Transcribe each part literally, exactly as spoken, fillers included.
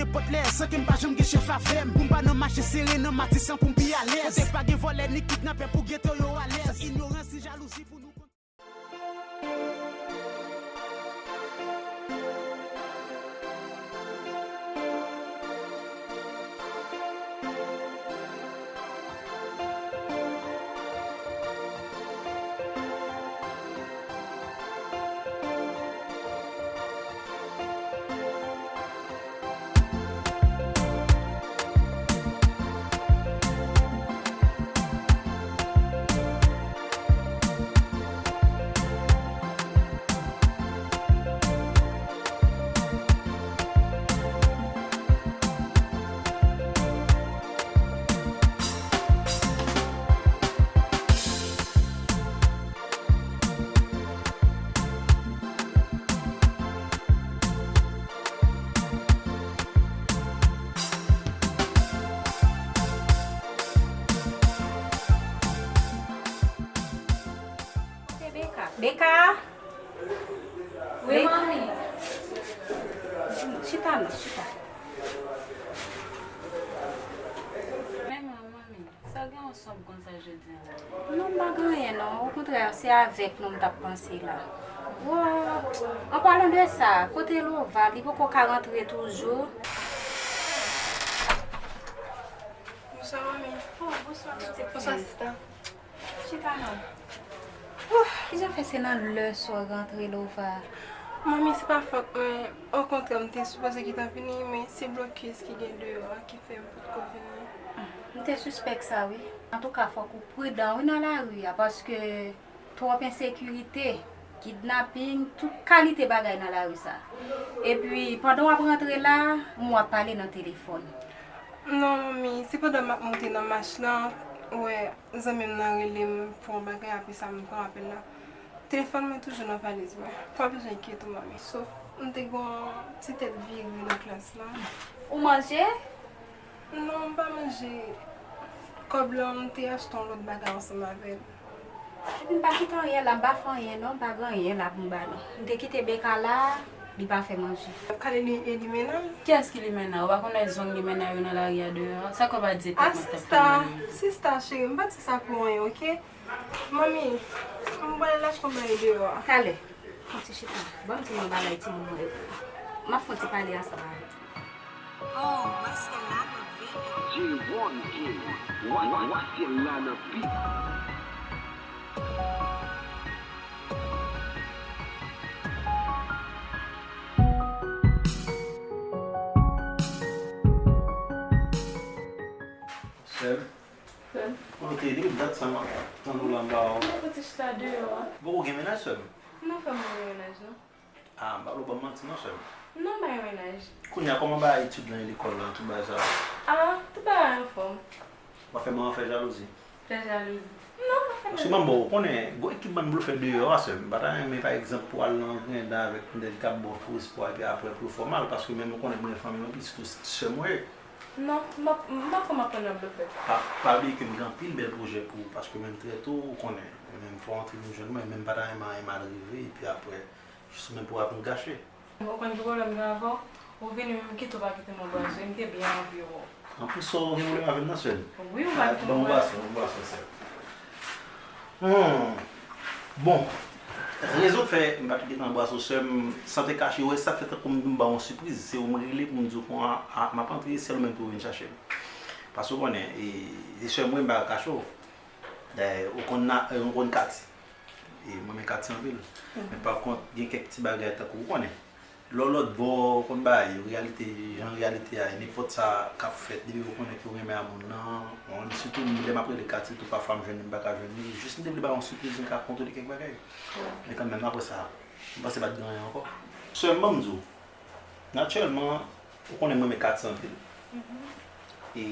Nenpòt lè, san ke m pa janm gen chèf avè m. Pou m pa nan mache sere nan Matisan pou m pi alèz. Kote pa gen vòlè ni kidnapè pou geto yo alèz. Ignorans ni jalouzi pou nou konn. Kote Beka? Beka? Wi, manmi. Chita non, chita. Men non, manmi, sa w gen yon sonb konsa jodi a la? Non, m pa gen anyen non. Okontrè, se avèk nou m t ap panse la. Wo, an palan de sa, kote Lova? Li poko ka rantre toujou? Bonswa, manmi. Oh, bonswa, pitit. Bonswa, sista. Chita non. Ouh, kijan fè se nan lè sa w rantre Lova? Manmi, se pa fòt mwen. Okontrè, m te sipoze gentan vini, men se blokis ki gen deyò a ki fè m potko vini. M te sispèk sa, wi. Antouka, fòk ou pridan, wi, nan lari a, paske twòp ensekirite, kidnaping, tout kalite bagay nan lari sa. Epi, pandan w ap rantre la, m wè w ap pale nan telefòn. Non, manmi, se pandan m ap monte nan mach lan, ou wè, zanmi m nan rele m pou yon bagay, apre sa m pran apèl la. Telefòn mwen toujou nan valiz mwen. Pa bezwen enkyete w, manmi. Sof, m te gen yon ti tèt vire nan klas la. Ou manje? Non, m pa manje. Kòb lan, m te achte yon lòt bagay ansanm avè l. Epi m pa kite anyen la, m pa fè anyen non, m pa gen anyen la pou m ba nou. M te kite Beka la, li pa fè manje. Kale li e limena l? Kiyès ki limena? Ou pa konn wè zong limena yo nan lari a deyò a? Sa k w pa di tèt mwen tap fè mal? Sista, cheri, m pa di sa pou anyen, oke? Manmi, m pral achte yon bagay deyò a. Talè, fon ti chita. Ban m di yon bagay timoun mwen. M ap fon ti pale ansanm avè w. Oh, wè syèl la nan veye. J one King, wa, wa, wa syèl la nan bit. Sè m. Sè m. Kote w te ye? Depi dat sa m ap tann ou la anba a. Mwen fon ti chita deyò a. Bon, ou gen mennaj, sè m? Non, frè m, mwen gen mennaj, non. Ah, m pa vle w ban m manti non, sè m. Non, m pa gen mennaj. Kounye a, kòman bagay etid lan e lekòl lan, tout bagay sa yo? Ah, tout bagay anfòm. W ap fè manman fè jalouzi? Fè jalouzi? Non, m pa fè jalouzi. Paske manman, ou konnen, gon ekip bann blofè deyò a, sè m. M pa ta renmen, pa egzanp, pou w al nan griyen dan avèk nèg k ap ba w fo espwa, epi apre pou yo fè w mal, paske menm ou konnen m gen fanmi m anpil, sitou sè m ou ye. Non, m pa, m pa kwè m ap pran nan blofè. Pa, pa bliye ke m gen anpil bèl pwojè pou ou, paske menm trè to, ou konnen, menm fò w antre vin jwenn mwen, menm m pa ta renmen anyen mal rive, epi apre, jis ou menm pou w ap vin gache. Ou konn ki pwoblèm m gen avè w? Ou vini, men m kite w pa kite m anbrase w, e m te byen anvi w. Anplis sa, ou gen pwoblèm avè m nan, sè m? Wi, ou pa kite m anbrase w. Ban m anbrase w, ban m anbrase w, sè m. Hmm. Bon, rezon k fè m pa t gentan anbrase w, sè m, san te kache w, e sa k fè tankou m, m ba w yon sipriz. Se ou m rele pou m di w kon a, a, m ap antre, sèl ou menm pou w vin chache m. Paske ou konnen, e, e sè m, wi, m pa ka kache w. Dayè, ou konn na, e, ou konn Kati. E mwen renmen Kati anpil. Men pa kont, gen kèk ti bagay tankou ou konnen. Lè w lòt bò, ou konn bagay yo, reyalite, jan reyalite a ye, nenpòt sa k ap fèt, depi ou konnen ke w renmen a moun nan, ou konn, sitou lè m ap rele Kati tou, pafwa m jwenn li, m pa ka jwenn li, jis m te vle ba w yon sipriz, m ka kontwole kèk bagay. Men kanmenm, apre sa, m panse pa t gen anyen ankò. Sè m, ban m di w, natirèlman, ou konnen m renmen Kati anpil. E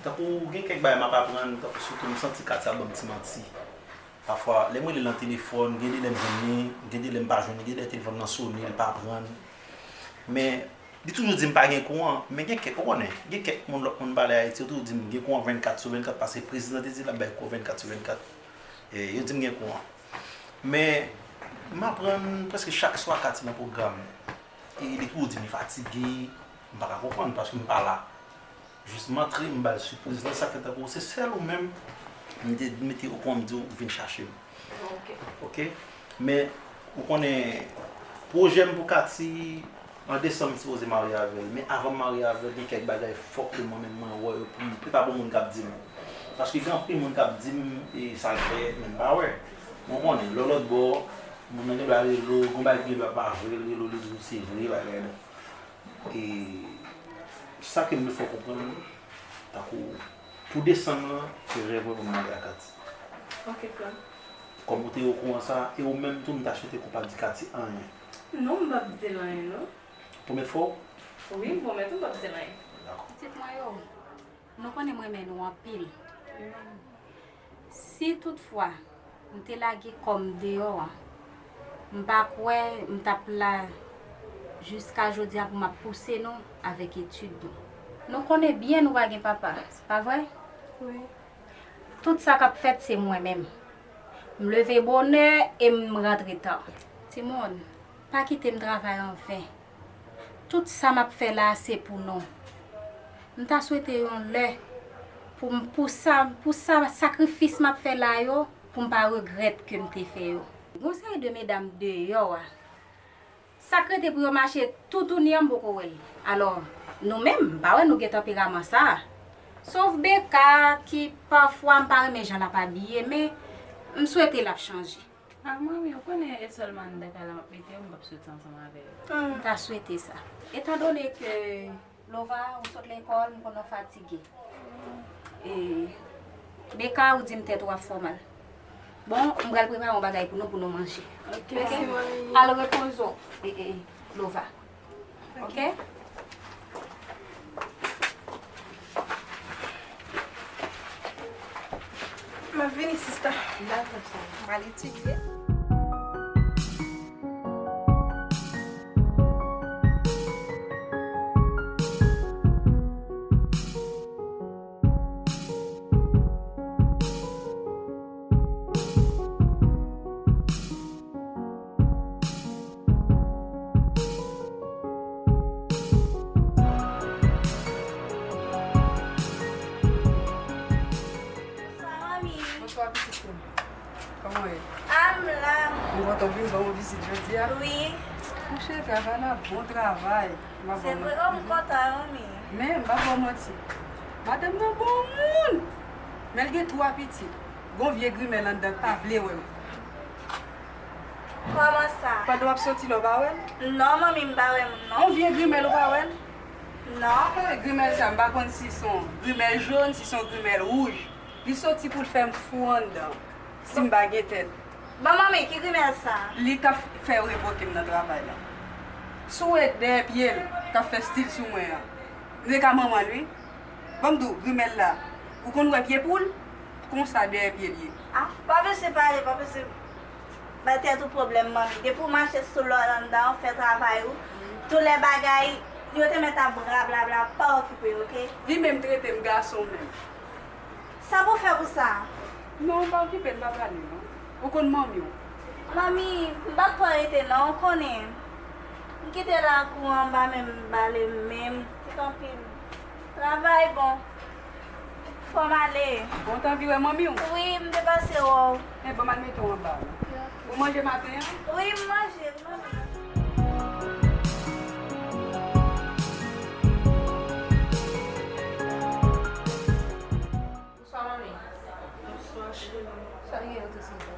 tankou gen kèk bagay m ap aprann, tankou sitou m santi Kati ap ban m ti manti. Pafwa, lè m rele l nan telefòn, gen de lè m jwenn li, gen de lè m pa jwenn li, gen de lè telefòn nan sone, li pa pran l. Men, li toujou di m pa gen kouran, men gen kèk, ou konnen, gen kèk moun, lòt moun pale Ayiti, yo toujou di m gen kouran vennkat sou vennkat, paske prezidan te di l ap bay kouran vennkat sou vennkat. E, yo di m gen kouran. Men, m aprann prèske chak swa Kati nan pwogram. E li toujou di m li fatige, M pa ka konprann paske m pa la. Jis m antre, m ba l sipriz lan, sa fè tankou se sèl ou menm m te mete okouran, m di w vin chache m. Ok. Ok? Men, ou konnen, pwojè m pou Katy, an desanm, m sipoze marye avè l. Men avan m marye avè l, gen kèk bagay fòk ke mwen menm mwen wè yo pou m. Se pa bon moun k ap di m. Paske gen anpil moun k ap di m e sa l fè, men m pa wè. Mwen konnen, lè w lòtbò, moun nan gen dwa rele w, gon bagay ki gen dwa pa vre, l rele w, li di w se vre, bagay la. E sa ke m vle fè w konprann, tankou pou desanm lan, se rèv mwen pou m mande a Katy. Ok, frè m. Kòm ou te okouran sa, e ou menm tou, m ta swete ke w pa di Katy anyen. Non, m p ap di l anyen, non. Pwomèt fò? Wi, m pwomèt ou m p ap di l anyen. Dakò. Pitit mwen yo, nou konnen m renmen nou anpil. Si toutfwa m te lage kò m deyò a, m pa kwè m t ap la jiska jodi a pou m ap pouse nou avèk etid nou. Nou konnen byen nou pa gen papa, pa vre? Wi. Tout sa k ap fèt se mwen menm. M leve bonè e m rantre ta. Timoun, pa kite m travay anven. Tout sa m ap fè la a se pou nou. M ta swete yon lè pou m, pou sa, pou sa, sakrifis m ap fè la yo, pou m pa regrèt ke m te fè yo. Gon seri de medam deyò a, sa k rete pou yo mache toutouni an, m poko wè l. Alò, nou menm, m pa wè nou gen tanperaman sa a. Sof Beka, ki pafwa m pa renmen jan l ap abiye, men m swete l ap chanje. Ah, manmi, ou konnen e sèlman anndan kay la m ap mete w, m p ap soti ansanm avè l. M ta swete sa. Etandone ke Lova, ou sot lekòl, m konnen w fatige. E, Beka, ou di m tèt ou ap fè w mal. Bon, m pral prepare yon bagay pou nou, pou nou manje. Ok, mèsi, manmi. Al repoze w, e, e, Lova. Ok? M ap vini, sista. Dakò, cheri. M al etidye. Bonswa, manmi. Bonswa, pitit mwen. Kòman w ye? A, m la. M kontan vin ban w vizit jodi a. Wi. Mouche, travay la, bon travay. M ap Se ban w vre, oh, m kontan, manmi. Men, m p ap ba w manti. Madanm nan bon moun. Men l gen twa pitit. Gon vye grimèl anndan k pa vle wè m. Kòman sa? Pandan w ap soti la, w pa wè l? Non, manmi, m pa wè moun, non. Yon vye grimèl, ou pa wè l? Non. Eh, grimèl sa, m pa konn si se yon grimèl jòn, si se yon grimèl wouj. Li soti pou l fè m fou anndan, si m pa gen tèt. Bon, manmi, ki grimèl sa? Li k ap fè yo revoke m nan travay la. Si w wè dèyè pye l k ap fè stil sou mwen an, m te ka manman l, wi. Ban m di w, grimèl la, ou konn wè pye poul? Konsa dèyè pye l ye. Ah, pa bezwen pale, pa bezwen bay tèt ou pwoblèm, manmi. Depi w mache sou lòd anndan, w fè travay ou, tou lè bagay, yo te mèt ap rablabla, pa okipe yo, oke? Li menm trete m gason menm. Sa pou fè pou sa? Non, pa okipe l, pa pale non. Ou konn manmi w? Manmi, m pa t twò rete non, ou konnen. M kite lakou anba, men m bale menm. Tout anpil. Travay bon. Fò m ale. Bon, w t anvi wè manmi w? Wi, m te pase wè w. E bon, m al mete w anba. Ou manje maten an? Wi, m manje, m manje. Bonswa, manmi. Bonswa, cheri. Sa l ye, ou te sezi?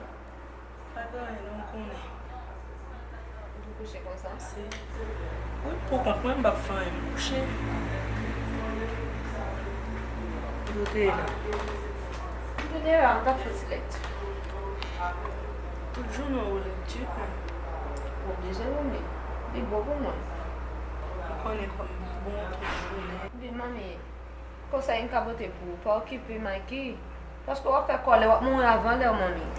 Pa gen anyen non, ou konnen. Ou tou kouche konsa? Se, wi, m pou kont mwen, m p ap fè anyen, m kouche. Kote w te ye la? M te deyò a, m t ap fè ti lèt. Tout jounen w lekti, men. Oblije, manmi. Li bon pou mwen. Ou konnen kòm m pa bon tout jounen. Bi, manmi, konsèy m ka pote pou ou, pa okipe Mikey, paske w ap fè kòlè, w ap mouri avan lè w, manmi.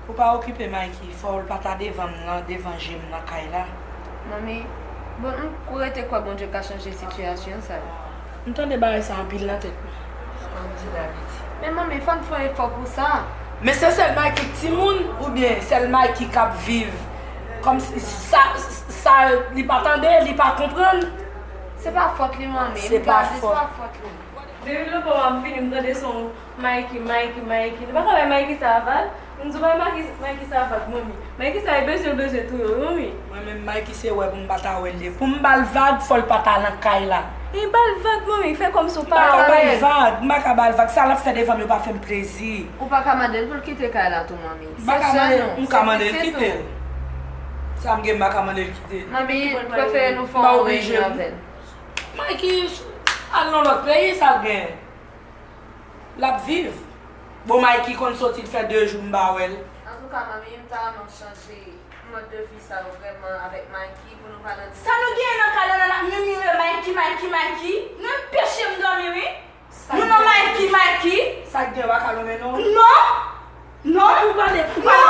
Ou pa okipe Mikey, fò l pa ta devan m nan, devan je m nan kay la. Manmi, bon, m rete kwè Bondye ka chanje sitiyasyon sa yo. M tande bagay sa anpil nan tèt mwen. Sa w di la, Betty? Men manmi, fò n fè yon efò pou sa. Men se sèl Mikey k timoun, oubyen sèl Mikey k ap viv kòmsi sa, sa li pa tande, li pa konprann? Se pa fòt li, manmi. Se pa fòt li. Depi lè w ap vini, m tande son Mikey, Mikey, Mikey. Nou pa ka bay Mikey sa vag? M di w bay Mikey, Mikey sa vag, manmi. Mikey sa, e bezwen l bezwen touye w, manmi. Mwen menm, Mikey se wè pou m pa ta wè l ye. Pou m ba l vag, fò l pa ta nan kay la. E ba l vag, manmi, fè kòmsi w pa wè l. M pa ka ba l vag, m pa ka ba l vag. Sa l ap fè devan m yo pa fè m plezi. Ou pa ka mande l pou l kite kay la tou, manmi. M pa ka mande l, m ka mande l kite l. Sa m gen, m pa ka mande l kite l. Manmi, prefere nou fè yon reyinyon avè l. Mikey al nan lòt peyi, sa l gen. L ap viv. Bon, Mikey konn soti, l fè de jou m pa wè l. Antouka, manmi, m ta renmen w chanje mòd de vi sa yo vrèman avèk Mikey pou nou pa nan... Sa nou genyen nan kay la, n ap mimire Mikey, Mikey, Mikey. Nou enpeche m dòmi, wi. Nou nan Mikey, Mikey. Sa k gen, w pa ka lonmen non? Non. Non. Ou pale, ou pa